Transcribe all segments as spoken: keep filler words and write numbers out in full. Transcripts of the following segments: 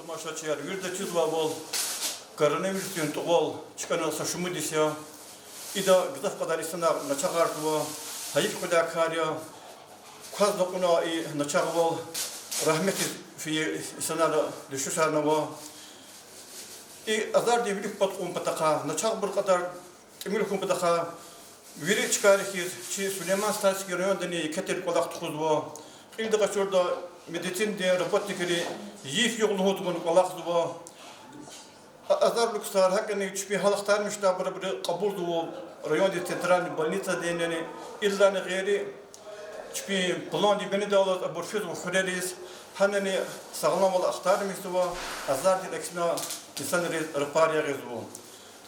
Тамашачияр, вирида чизвайвал, коронавирусдин тӀувал чкӀана са шумуд йис я. Ида гзаф кьадар инсанар начагъарзава, гьайиф къведай кар я. Квазни кьуна и начагъвал, рагьметдиз фейи инсанар дуьшуьшарнава. И азардин вилик пад кьун патахъай, начагъбур кьадар тӀимил хьун патахъай, вири чкайри хьиз, чи Сулейман-Стальский райондани еке тир кӀвалах тухузва. Кьилди къачуртӀа, медицинадин работникри йиф-югъ лугьузвани кӀвалахзава. А азарлу ксар, гьакӀни чпин гьал ахтармишдайбурни кьабулзава райондин центральный больницадинани, идалайни гъейри чпин пландин бинедаллаз абур физва хуьрериз, гьанани сагъламвал ахтармишзава, азардин аксина инсанриз рапар ягъизва.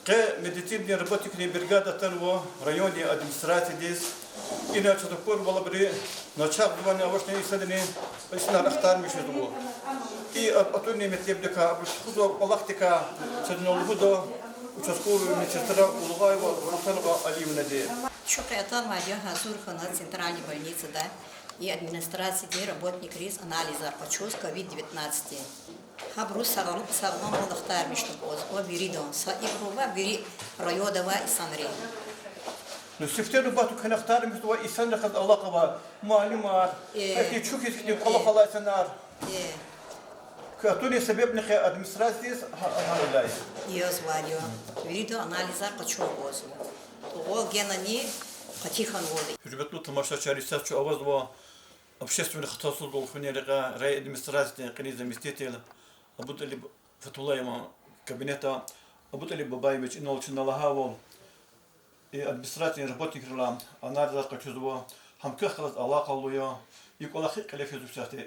Къе медицинадин работникрин бригада атанва райондин администрациядиз. Ина чаз акурвал, абуру начагъзавани авачни инсанрин, инсанар ахтармишзава. И а-, атунин метлебдикай, абуру тухузвай кӀвалахдикай чаз ина лугьуда участковый медсестра Улугъаева Султанова Алиевнади. Чун къе атанвайди я гьазур хьана центральный больницада и администрациядин работникриз анализар къачуз ковид девятнадцать. Гьабуру сагъал-, сагъламвал ахтармишна кӀанзава виридан, са ибуру ва вири районда авай инсанри. Ну, сифте нубатда куьн ахтармишзавай инсанрихъ галаз алакъа авай муаллимар, э, ахьтин чухь хьиз хьтин кӀвалах алай инсанар. Э. Куь атунин себебни къе администрациядиз гьа-, гьавиляй. Яз варио. Виридан анализар къачун кӀанзава. Тӏувал генани къати хьанвалди. Гьуьрметлу тамашачияр, исятда чун авазва общественный хтасуздал хуьнин рекьяй райадминистрациядин кьилин заместитель Абуталиб Фатуллаеван кабинета. Абуталиб Бабаевич, инал чна лагьайвал, и администрациядин работникрилай анализар къачузва, гьам квехъ галаз алакъалу я, и кӏвалах гьикӏ кьиле физва исятда?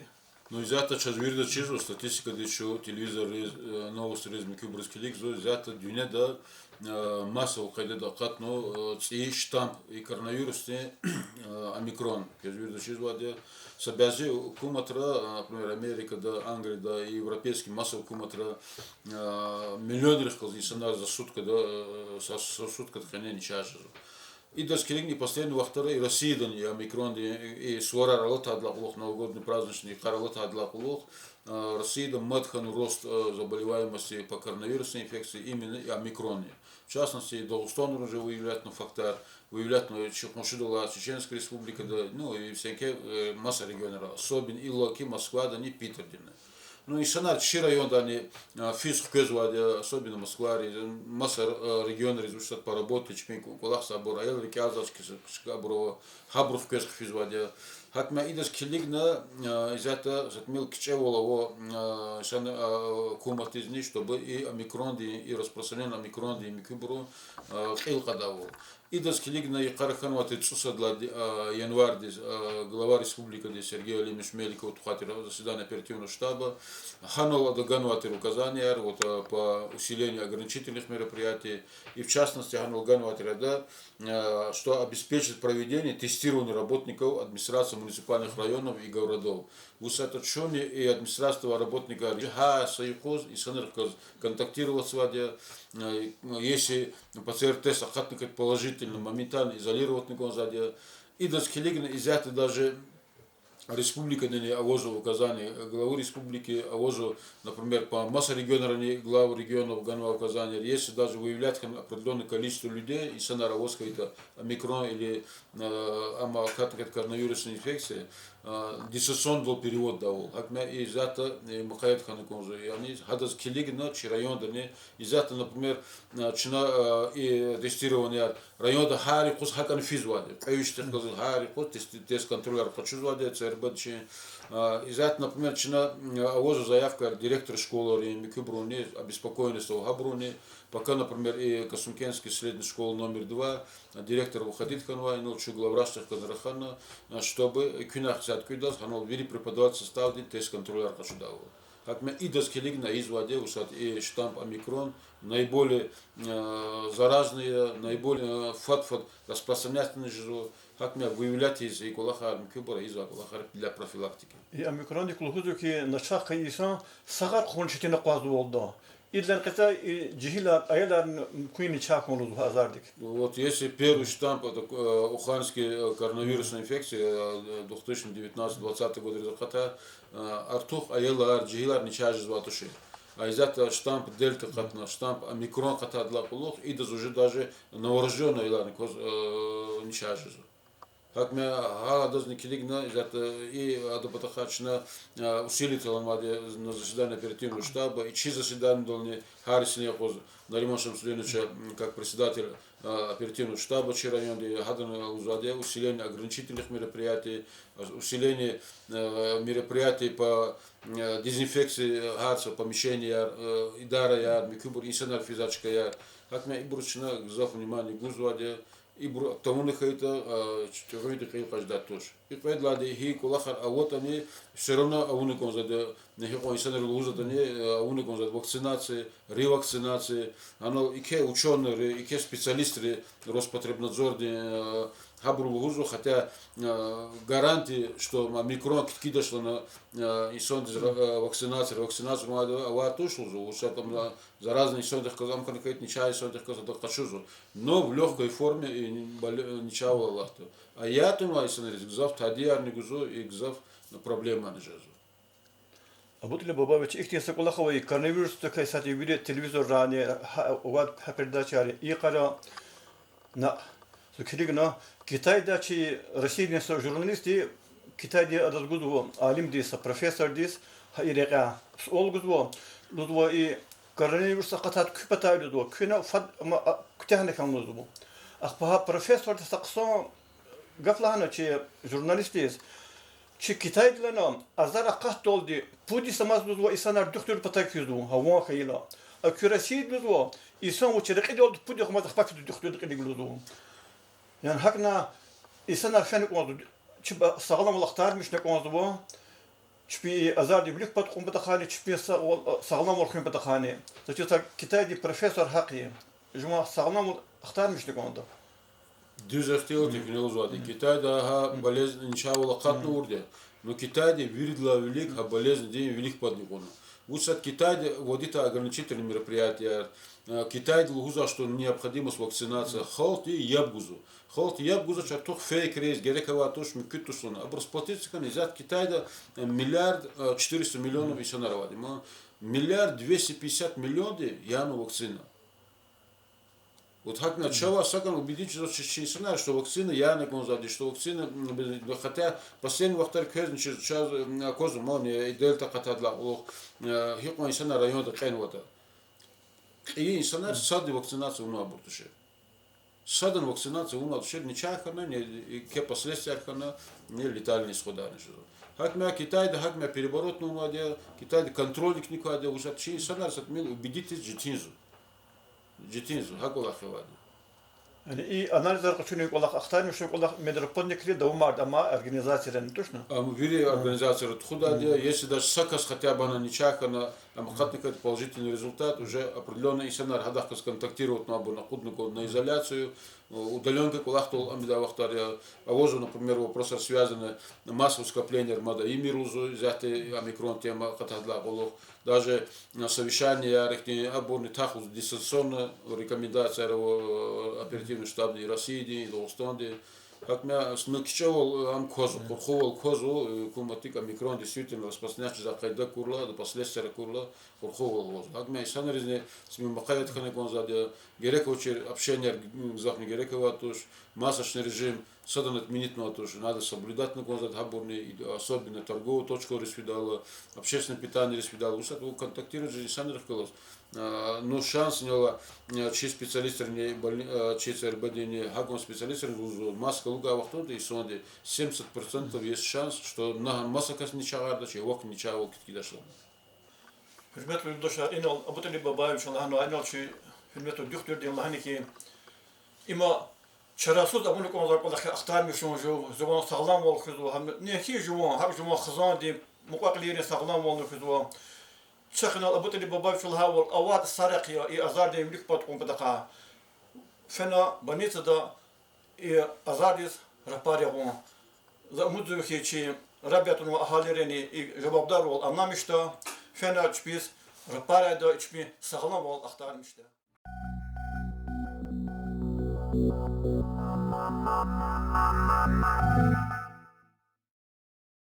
Ну, исятда чаз вирида чизва, статистикадиз чун телевизорриз, э, новостриз, муькуьбуруз килигзава, исятда дуьньяда, э, массовый къайдада акъатна, э, цӏийи штамм и коронавирусдин, э, омикрон, квез вирида чизвайди я. Са бязи гьукуматра, э, например, Америкада, Англияда, и европейский массовый гьукуматра, э, миллионрихъ галаз инсанар за суткада, э, са, са суткада къене начагъ жезва. Идаз килигна последний вахтара и Россиядани и омикрондин, и, и суварар алатайдалай кьулухъ, новогодний праздничный йикъар алатайдалай кьулухъ, э, Россияда мад хьана рост, э, заболеваемости по коронавирусной инфекции именно и омикронни. В частности, Дагъустанда уже выявлятна фактар, выявлятна чи къуншидал алай Чеченская Республикада, ну, и всякие, э, маса регионра, особенно иллаки Москвадани Питердини. Ну, инсанар чи райондани, а, физ хквезвайди я, особенно Москвари, маса, а, регионриз вучиз лагьайтӏа по работе чпин кӏвалахзавайбур, аял рикӏелзавай кас-, кас абур ава, гьабуру хквез хъфизвайди я. Гьакӏ ма идаз килигна, а, исятда са тӏимил кичӏевал ава, а, сан, а, гьукуматдизни, чтобы и омикрондин, и распространение омикрондин муькуьбуру, а, кьил кьадайвал. Идаз килигна йикъара хьанвай тир цӏусад лагьай, а, январдиз, а, глава республикадин Сергей Алимович Меликов тухвай тир заседание оперативного штаба. Гьанал ада ганвай тир указанияр, вот, а, по усилению ограничительных мероприятий. И в частности, гьанал ганвай тир ада, а, что обеспечить проведение тестирования работников администрации муниципальных районов и городов. Вусатӏа чунни и администрациядин работникар гьа са юкъуз инсанрихъ галаз контактировать ийизвайди я, э, если П Ц Р тест акъатна кӏанда положительный, моментально изолировать авуна кӏанзавайди я. Идаз килигна исятда даже республикадани авазва указание, главы республики авазва, например, по маса регионрани главы регионов ганвай указание, если даже выявлять хьана определённое количество людей, инсанар аваз хьайитӏа омикрон или, э, амма акъатна кӏанда коронавирусная инфекция, а, дистанционный перевод ийидайвал. Гьакӏ ма исятда, э, мукъаят хьана кӏанзава, яни гьадаз килигна чи райондани, исятда, например, а, чна, а, и тестированияр районда гьар юкъуз гьакӏни физвайди я. Кьве вишдихъ галаз гьар юкъуз тест, тест контрольяр къачузвайди я, Ц Р Б-дин. А, исятда, например, чна, м, авазва заявкаяр директор школайрин, муькуьбурунни, обеспокоенность ава гьабурунни, пока, например, и Касумкентский средний школа номер два, директор выходить хьанвай, инал чун главврачдихъ галаз рахана, а, чтобы куьнахъ сад кӏвидаз гьанал вири преподавательский составдин тест контрольяр къачудайвал. Гьакӏ ма идаз килигна ийизвайди я вусатӏа и штамм омикрон наиболее, э, заразный я, наиболее, э, фад-фад распространяться жезва, гьакӏ ма выявлять ийиз и кӏвалахар муькуьбур ийизвай кӏвалахар для профилактики. И омикрондик лугьузва хьи, начагъ хьайи инсан сагъар хъувун четин акъвазнавалда. Идалай кьетӏа и жегьилар, аяларни муькуьнни чна кӏанзава азардик. Вот если первый штамм, это, э, уханьский, э, коронавирусная инфекция, э, две тысячи девятнадцать двадцатый годриз акъатай, э, артух аялар, жегьилар начагъ жезвай тушир. А исятда штамп Дельта акъатна, штамп Омикрон акъатайдалай кьулухъ, идаз уже даже новорождённый илана кваз, э, начагъ жезва. Гьакӏ ма, гьа адазни килигна, исятда и адан патахъай чна, э, усилить авунвайди я на заседание оперативного штаба, и чи заседаниедални гьар синел юкъуз Нариман Шамсудиновича, м, как председатель, э, оперативного штаба чи районда, гьадан лугьузвайди я усиление ограничительных мероприятий, усиление, э, мероприятий по, э, дезинфекции, э, гьар са помещенияяр, э, идараяр, муькуьбур инсанар физвай чкаяр. Гьакӏ ма ибуруз чна гзаф внимание гузвайди я, ибур тавуна хьайитӏа, э, чӏугвадай кьил къачудай туш. И кьвед лагьайди гьи кӏвалахар аватӏани, всё равно авуна кӏанзавайди, гьикьван инсанри лугьузватӏани, э, авуна кӏанзавайди вакцинация, ревакцинация, анал и квай учёныйри, и квай специалистри, Роспотребнадзорди, э, гьабуру лугьузва, хотя, э, гарантия, что омикрон кткидач лагьана, э, инсандиз ра-, э, вакцинация, вакцинация авайди туш лугьузва, вучиз лагьайтӏа заразный инсандихъ галаз, ам хьайитӏа начагъ инсандихъ галаз ада къачузва. Но в лёгкой форме и бал-, начагъвал алатда. А ятӏани авай инсанриз гзаф тадаярни гузва, и гзаф проблемани жезва. Абутӏалиб Бабаевич, ихьтин са кӏвалах ава, и коронавирусдикай сад вири телевизоррани, гьа, ва гьа передачайри, и йикъара на, зун килигна, Китайда чи Россиядин са журналистди, Китайди адаз гузва, алимдиз, са профессордиз, гьа и рекьяй суал гузва, лугьузва, и коронавирус акъатайди куь патай лугьузва, куьне фад, ма, а, куьтягьна хьана лугьузва. Ахпа гьа профессорди са хъсан гаф лагьана чи журналистдиз, чи Китайдилай азар акъатдалди пуд йис амаз лугьузва инсанар духтурдин патай куьзва, гьа ван хьайила. А куь Россияда лугьузва, инсан вич рекьидалди пуд югъ амаз ахпа фида духтурдин кьилив лугьузва. Яни гьакӏна инсанар фена кӏанзава, чпи сагъламвал ахтармишна кӏанзава, чпин и азардин вилик пад кьун патахъайни, чпин сагъ-, сагъламвал хуьн патахъайни. Заз чиз, са Китайдин профессор гьахъ я. Жуван сагъламвал ахтармишна кӏанда. Дуьз ихтилат я куьне лугьузвайди. Китайда гьа болезнь начагъвал акъатнавайди я. Но Китайди виридалай вилик гьа болезньдин вилик падни кьуна. Вучиз лагьайтӏа Китайди вводитӏа ограничительный мероприятияяр, э, Китайди лугьузвай, что необходимость вакцинация. Халкьди яб гузва. Халкьди яб гузвач, артух фейкриз, герек авай туш, муькуьд туш лагьана. Абур сплотиться хьана, исятда Китайда, э, миллиард, э, четыреста миллионов инсанар авайди. Ма миллиард двести пятьдесят миллионди яна вакцина. Вот гьакӏна чавай сакӏани убедить жезвач чи инсанар, что вакцина яна кӏанзавайди, что вакцина, м, без-, хотя последний вахтара квезни чиз, чаз, м, аквазва ман, э, и Дельта акъатайдалай кьулухъ, э, гьикьван инсанар районда кьенватӏа. Кьейи инсанар садни вакцинация авунвайбур тушир. Садни вакцинация авунвайбур тушир, начагъ хьана, не, и квай последствияяр хьана, не летальный исходарни жезва. Гьакӏна Китайда, гьакӏна переворот авунвайди я, Китайда контрольникни квайди я, вучиз лагьайтӏа чи инсанар са тӏимил убедитьиз четинзава. Четинзава, гьа кӏвалах авайди. Яни и анализар къачунин кӏвалах, ахтармишун кӏвалах медработникри давамарда, амай организацийрани, тушни? Ам вири организацияра тухудайди я, если даже са кас хотя бы ана начагъ хьана, ам акъатна хьайитӏа положительный результат, уже определённый инсанар гьадахъ галаз контактировать авунвайбурни акъудна кӏанда на изоляцию, удалёнка кӏвалахдал ам ийидай вахтар я, авазва, например, вопросар связанный, массовое скоплениеяр мад ийимир лугьузва, исятда омикрон тема акъатайдалай кьулухъ. Даже, а, совещаниеяр ихьтин, абурни тахлуз дистанционно рекомендацияр ава, э, оперативный штабдин, Россиядин, Дагъустандин. Гьакӏна, ну, кичӏевал, э, ам квазва, къурхувал квазва, э, гьукуматдик омикрон действительно распространяться жезвай къайда акурла, последствияяр акурла, къурхувал квазва. Гьакӏна инсанризни симимакъаят хьана кӏанзавайди я, герек авачир общенияяр, м, гзафни герек авайди туш, масочный режим садан отменить авунвайди туш, надо соблюдать авуна кӏанзавайди гьабурни, и особенно торговый точкайриз фидайла, общественное питаниейриз фидайла, вучиз лагьайтӏа контактировать жезвай инсанрихъ галаз. А, ну, шанс ина ала, а, чи специалистрини, больни-, а, чи ЦРБ-дини, гьакӏ кван специалистрини лугьузва, маска лугьудай вахтунда инсанди семьдесят процентов есть шанс, что на маса касни начагъардач, я вакни начагъвал кткидач лагьана. Гьуьрметлу юлдашар, инал Абуталиб Бабаевича лагьана, инал чи гьуьрметлу духтурди лагьана хьи, има чарасуз авуна кӏанзавай кӏвалах я, ахтармишун жув, жуван сагъламвал хуьзва, гьам-, не гьи жуван, гьакӏ жуван хизандин, мукьва-кьилийрин сагъламвални хуьзва. Чахъ инал Абуталиб Бабаевича лагьайвал, авайди са рехъ я и азардин вилик пад кьун патахъай. Фена больницада и азардиз рапар ягъун. За умудзава хьи, чи Рабиятунвай агьалийрини и жавабдарвал анламишда, фена чпиз рапарайда, чпин сагъламвал ахтармишда.